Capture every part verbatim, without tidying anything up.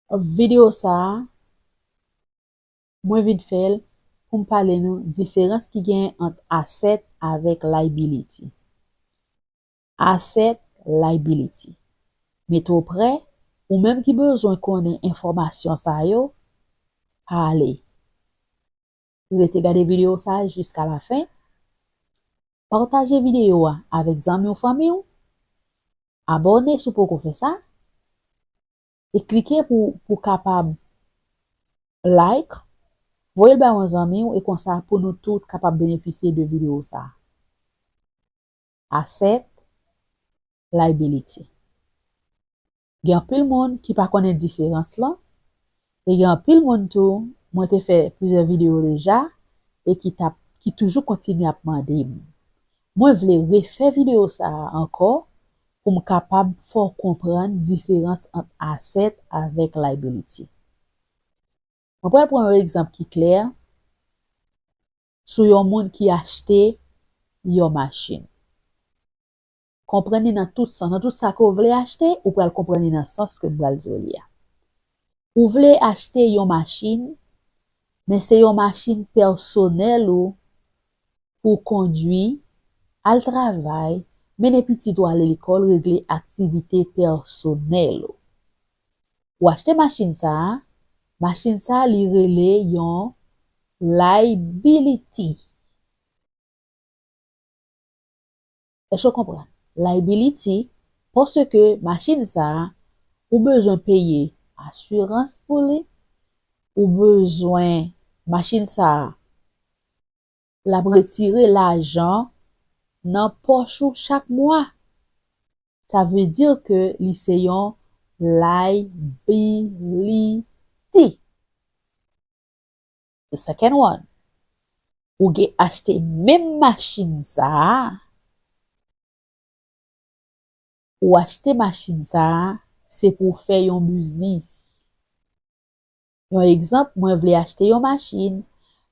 Videyo sa a, mwen vin fè l pou m pale nou diferans ki genyen ant asset avèk liability. Asset, liability. Mete w prè, ou menm ki bezwen konnen enfòmasyon sa yo, ale. Rete gade videyo sa a jiska lafen. Pataje videyo a avèk zanmi w, fanmi w. Abòne si w poko fè sa. E klike pou, pou kapab like, voye l bay yon zanmi w, e konsa pou nou tout kapab benefisye de videyo sa a. Asset, liability. Gen anpil moun ki pa konnen diferans lan, e gen anpil moun tou, mwen te fè plizyè videyo deja, e ki t ap, ki toujou kontinye ap mande m. Mwen vle refè videyo sa a ankò pou m kapab fè w konprann diferans ant asset avèk liability. Mwen pral pran yon egzanp ki klè sou yon moun ki achte yon machin. Konprann li nan tout sans, nan tout sa ke w vle achte, ou pral konprann li nan sans ke m pral di w li a. Ou vle achte yon machin, men se yon machin pèsonèl ou pou w kondui, al travay, mennen pitit ou ale lekòl, regle aktivite pèsonèl ou. Ou achte machin sa a, machin sa a li rele yon liability. Èske w konprann? Liability, paske machin sa a, ou bezwen peye asirans pou li, ou bezwen, machin sa a, l ap retire lajan nan pòch ou chak mwa. Sa vle di ke li se yon liability. The second one, ou gen achte menm machin sa a, ou achte machin sa a, se pou w fè yon biznis. Yon egzanp, mwen vle achte yon machin,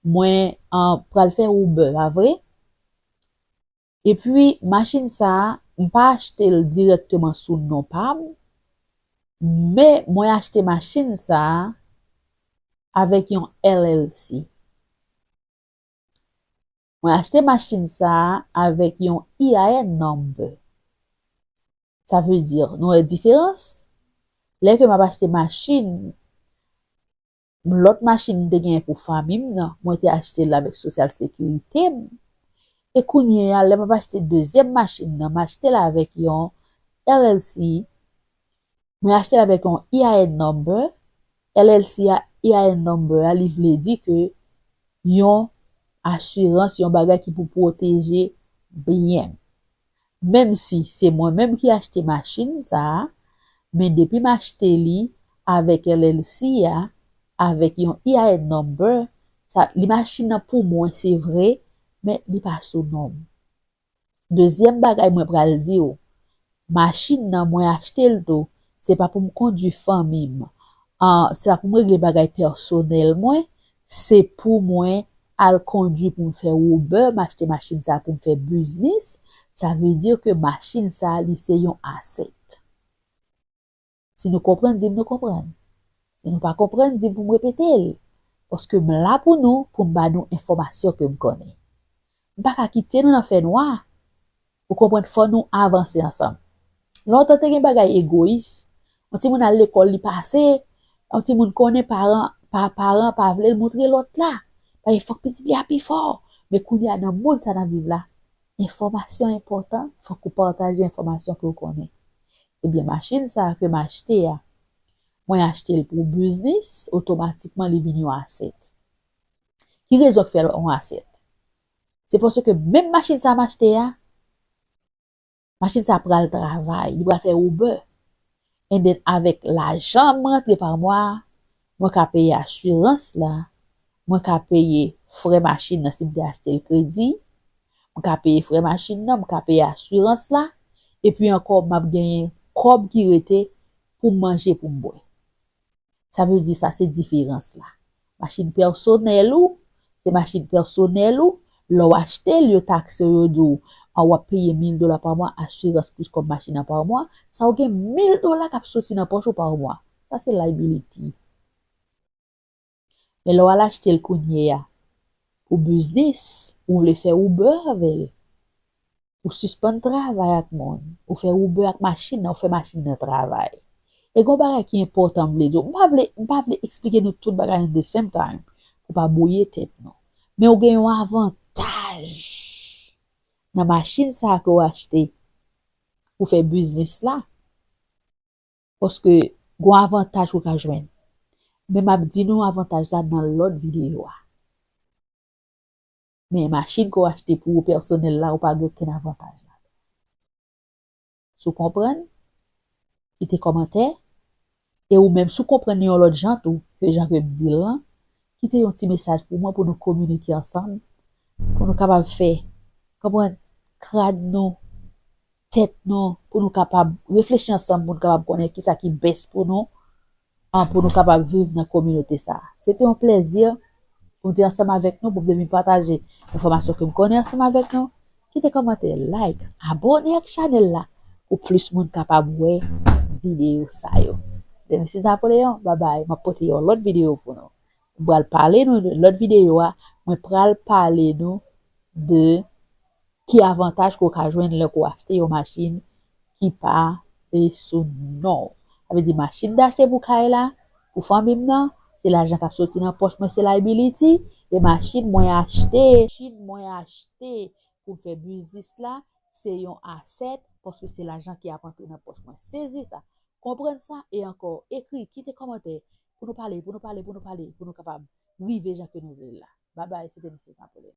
mwen, ah, pral fè Uber, pa vre? Epi, machin sa a, m pa achte l dirèkteman sou non pa m, men mwen achte machin sa a avèk yon L L C. Mwen achte machin sa a avèk yon E I N number. Sa vle di, nou wè diferans? Lè ke m ap achte machin, lòt machin m te genyen pou fanmi m nan, mwen te achte l avèk Sosyal Sekirite m. E kounye a, lè m ap achte dezyèm machin nan, m achte l avèk yon L L C, mwen achte l avèk yon E I N number. L L C a, E I N number a, li vle di ke yon asirans, yon bagay ki pou pwoteje byen m. Menm si se mwen menm ki achte machin sa a, men depi m achte li avèk L L C a, avèk yon E I N number, sa, li machin nan pou mwen, se vre, men li pa sou non m. Dezyèm bagay mwen pral di w, machin nan mwen achte l tou, se pa pou m kondui fanmi m, ah, se pa pou m regle bagay pèsonèl mwen, se pou mwen al kondui pou m fè Uber, m achte machin sa pou m fè biznis, sa vle di ke machin sa li se yon asset. Si nou konprann, di m nou konprann. Si nou pa konprann, di m pou m repete l. Paske m la pou nou, pou m ba nou enfòmasyon ke m konnen. M pa ka kite nou nan fènwa. Ou konprann, fò nou avanse ansanm. Lontan te gen bagay egoyis. Yon timoun al lekòl, li pase, yon timoun konnen paran, pa, paran pa vle l montre lòt la. Paske fòk pitit li a pi fò. Men kounye a nan mond sa n ap viv la, enfòmasyon enpòtan, fòk ou pataje enfòmasyon ke w konnen. Ebyen, machin sa a ke m achte a, mwen achte l pou biznis, otomatikman li vin yon asset. Ki rezon k fè l yon asset? Se paske menm machin sa a m achte a, machin sa a pral travay, li pral fè Uber. And then, avèk lajan m rantre pa mwa a, mwen ka peye asirans la, mwen ka peye frè machin nan si m te achte l kredi, mwen ka peye frè machin nan, mwen ka peye asirans la, epi ankò m ap genyen kòb ki rete pou m manje, pou m bwè. Sa vle di sa se diferans la. Machin pèsonèl ou, se machin pèsonèl ou, lè w achte l, yo takse w, yo di w, a, w ap peye mil dola pa mwa, asirans plis kòb machin nan pa mwa, sa w gen mil dola k ap soti nan pòch ou pa mwa. Sa se liability. Men lè w al achte l kounye a pou biznis, ou vle fè Uber avè l, ou sispann travay ak moun, ou fè Uber ak machin nan, ou fè machin nan travay. E gen yon bagay ki enpòtan m vle di w. M pa vle, m pa vle eksplike nou tout bagay at the same time pou pa bwouye tèt nou. Men ou gen yon avantaj nan machin sa a ke w achte pou fè biznis la. Paske gen yon avantaj ou ka jwenn. Men m ap di nou avantaj la nan lòt videyo a. Men machin ke w achte pou ou pèsonèl la, ou pa gen okenn avantaj la. Si w konprann, kite kòmantè. E ou menm, si w konprann li yon lòt jan tou, ke jan ke m di l lan, kite yon ti mesaj pou mwen pou nou kominike ansanm, pou nou kapab fè, konprann, krad nou, tèt nou, pou nou kapab reflechi ansanm, pou nou kapab konnen kisa ki bèst pou nou, an, pou nou kapab viv nan kominote sa a. Se te yon plèzi pou m te ansanm avèk nou, pou m te vin pataje enfòmasyon ke m konnen ansanm avèk nou. Kite kòmantè, like, abòne ak chanèl la pou plis moun kapab wè videyo sa yo. Se te Misis Napoleon, babay, m ap pote yon lòt videyo pou nou. M pral pale nou de lòt videyo a, mwen pral pale nou de ki avantaj ke w ka jwenn lè ke w achte yon machin ki pa e sou non w. Sa vle di machin m te achte pou kay la, pou fanmi m nan, se lajan k ap soti nan pòch mwen, se liability, e machin mwen achte, machin mwen achte pou m fè biznis la, se yon asset, paske se lajan ki ap antre nan pòch mwen. Sezi sa, konprann sa, e ankò, ekri, kite kòmantè, pou nou pale, pou nou pale, pou nou pale, pou nou kapab rive jan ke nou vle l la. Babay, se te Misis Napoleon.